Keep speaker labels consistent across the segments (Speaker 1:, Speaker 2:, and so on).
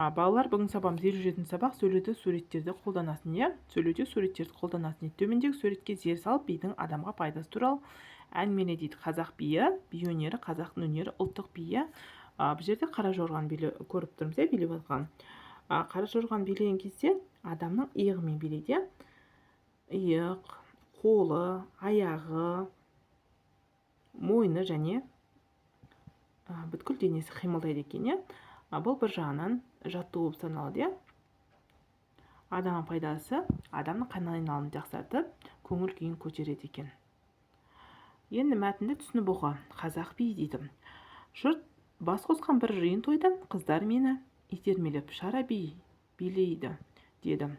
Speaker 1: Балалар, бүгін сабағымыз 57-сабақ. Сөйлеуде суреттерді қолданасың, иә? Сөйлеуде суреттерді қолданасың дейді. Төмендегі суретке зер салып, бидің адамға пайдасы туралы әңгімеле дейді. Қазақ биі, би өнері, қазақтың өнері, ұлттық биі. Бұл жерде қара жорғаны биле көріп тұрмыз, иә, билеп жатқан. Қара жорғаны билеген кезде адамның иығымен билейді, иә? Иық, қолы, аяғы, мойны және бүткіл денесі қимылдайды екен, иә? Бұл бір жағынан жаттығу болып саналады, иә? Адамға пайдасы: адамның қан айналымын жақсартып, көңіл күйін көтереді екен. Енді мәтінді түсініп оқы. Қазақ биі дейді. Жұрт бас қосқан бір жиын тойда қыздар мені итермелеп, «Шара би билейді», деді.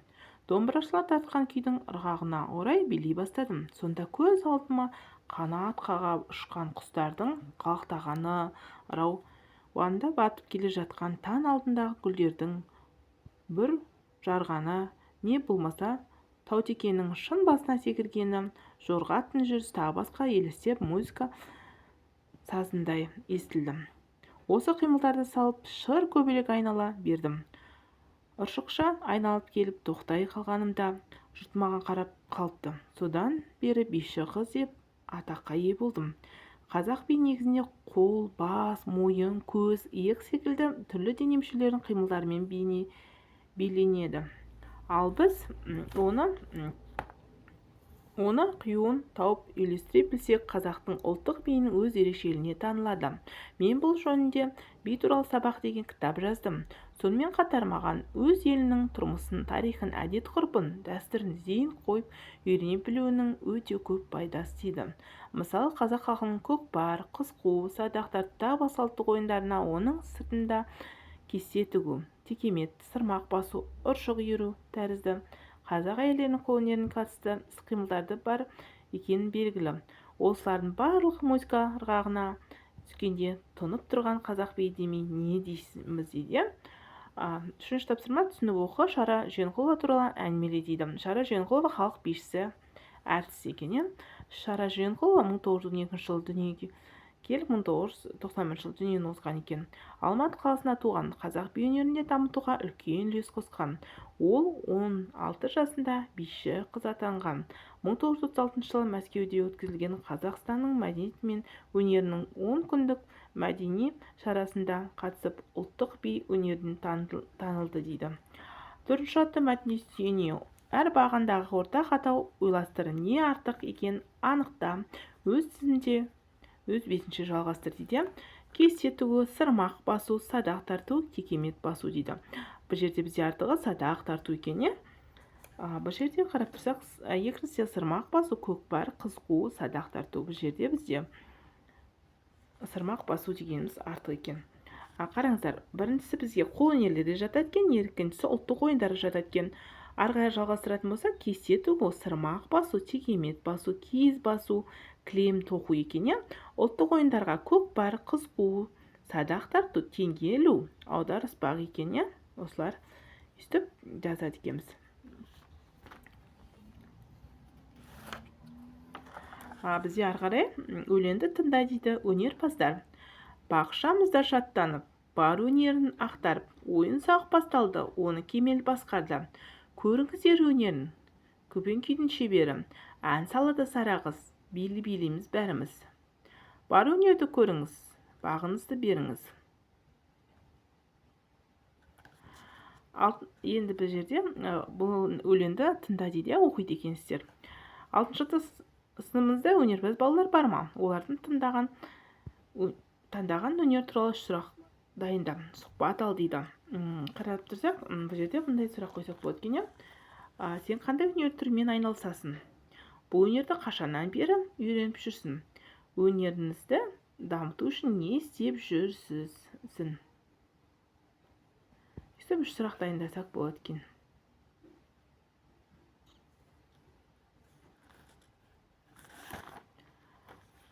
Speaker 1: Домбырашылар тартқан күйдің ырғағына орай билей бастадым. Сонда көз алдыма қанат қаға ұшқан құстардың қалықтағаны, рауанда батып келе жатқан таң алдындағы гүлдердің бүр жарғаны, не болмаса таутекенің шың басына секіргені, жорға аттың жүрісі, тағы басқа елестеп, музыка сазындай естілді. Осы қимылдарды салып, шыр көбелек айнала бердім. Ұршықша айналып келіп тоқтай қалғанымда жұрт маған қарап қалыпты. Содан бері биші қыз деп атаққа ие болдым. Қазақ би негізінде қол, бас, мойын, көз, иық секілді түрлі дене мүшелерінің қимылдарымен биленеді. Ал біз оны қиюын тауып үйлестіре білсек, қазақтың ұлттық биінің өз ерекшелігіне танылады. Мен бұл жөнінде «Би туралы сабақ» деген кітап жаздым. Сонымен қатар маған өз елінің тұрмысын, тарихын, әдет-ғұрпын, дәстүрін зейін қойып үйрене білуінің өте көп пайдасы тиді. Мысалы, қазақ халқының көкпар, қыз қуу, садақ тарту, тағы басқа ұлттық ойындарына, оның сыртында кесте тігу, текемет, сырмақ басу, ұршық иіру тәрізді қазақ әйелдерінің қолөнеріне қатысты іс-қимылдары бар екені белгілі. Осылардың барлығы музыка ырғағына түскенде тұнып тұрған қазақ биі демей не дейміз дейді. Үшінші тапсырма: түсініп оқы, Шара Жиенқұлова туралы әңгімеле дейді. Шара Жиенқұлова халық бишісі, әртіс екен, иә? Шара Жиенқұлова 1912 жылы дүниеге келіп, 1991 жылы дүниеден озған екен. Алматы қаласында туған. Қазақ би өнерін дамытуға үлкен үлес қосқан. Ол 16 жасында биші қыз атанған. 1936 жылы Мәскеуде өткізілген Қазақстанның мәдениеті мен өнерінің 10 күндік мәдени шарасында қатысып, ұлттық би өнерінен танылды дейді. Төртінші шартты мәтінге сүйене, әр бағандағы ортақ атау ойластыр, не артық екенін анықта, өз тізімде өз бетінше жалғастыр дейді. Кесте тігу, сырмақ басу, садақ тарту, текемет басу дейді. Бұл жерде бізде артығы садақ тарту екен, иә? Бұл жерде қарап тұрсақ, екіншісі сырмақ басу, көкпар, қыз қуу, садақ тарту. Бұл жерде бізде сырмақ басу дегеніміз артық екен. Қараңыздар, біріншісі бізге қол өнерлері жатады екен, екіншісі ұлттық ойындары жатады екен. Ары қарай жалғастыратын болсақ, кесте тігу, сырмақ басу, текемет басу, киіз басу, кілем тоқу екен, иә? Ұлттық ойындарға көкпар, қыз қуу, садақ тарту, теңге ілу, аударыспақ екен, иә? Осылар өйстіп жазады екенбіз. Бізде ары қарай өлеңді тыңда дейді. Өнерпаздар бақшамызда шаттанып, бар өнерін ақтарып, ойын-сауық басталды, оны кемел басқарды. Көріңіздер өнерін, көпен күйдің шебері, ән салады сара қыз, билі билейміз бәріміз. Бар өнерді көріңіз, бағыңызды беріңіз. Ал енді бұл жерде бұл өлеңді тыңда дейді, оқиды екенсіздер. Алтыншы сыныбымызда өнерпаз балалар бар ма? Олардың таңдаған өнер туралы сұрақ дайында, сұхбат ал дейді. Қарап тұрсақ, бұл жерде мындай сұрақ қойсақ болады екен, иә? Сен қандай өнер түрімен айналысасың? Бұл өнерді қашаннан бері үйреніп жүрсің? Өнеріңізді дамыту үшін не істеп жүрсіз? Өйстіп үш сұрақ дайындасақ болады екен.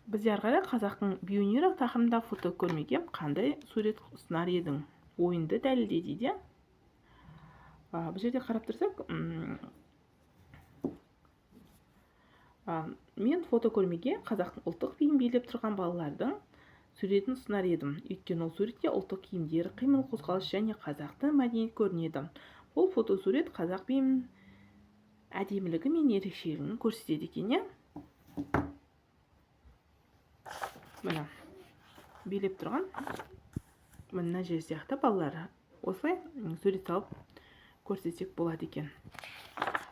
Speaker 1: Бізде ары қарай қазақтың би өнері тақырыбында фотокөрмеге қандай сурет ұсынар едің? Ойынды дәлелде дейді. Бұл жерде қарап тұрсақ, мен фотокөрмеге қазақтың ұлттық биін билеп тұрған балалардың Суретін ұсынар едім. Өйткені ол суретте ұлттық киімдер, қимыл, қозғалыс және қазақтың мәдениеті көрінеді. Бұл фотосурет қазақ биінің әдемілігі мен ерекшелігін көрсетеді екен, иә. Міне, билеп тұрған мына жер сияқты, балалар, осылай сурет салып көрсетсек болады екен.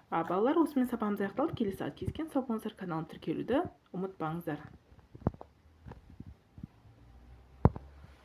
Speaker 1: А, балалар, осымен сабағымыз аяқталды. Келесі сағат кездескен. Сау болыңыздар, каналыма тіркелуді ұмытпаңыздар.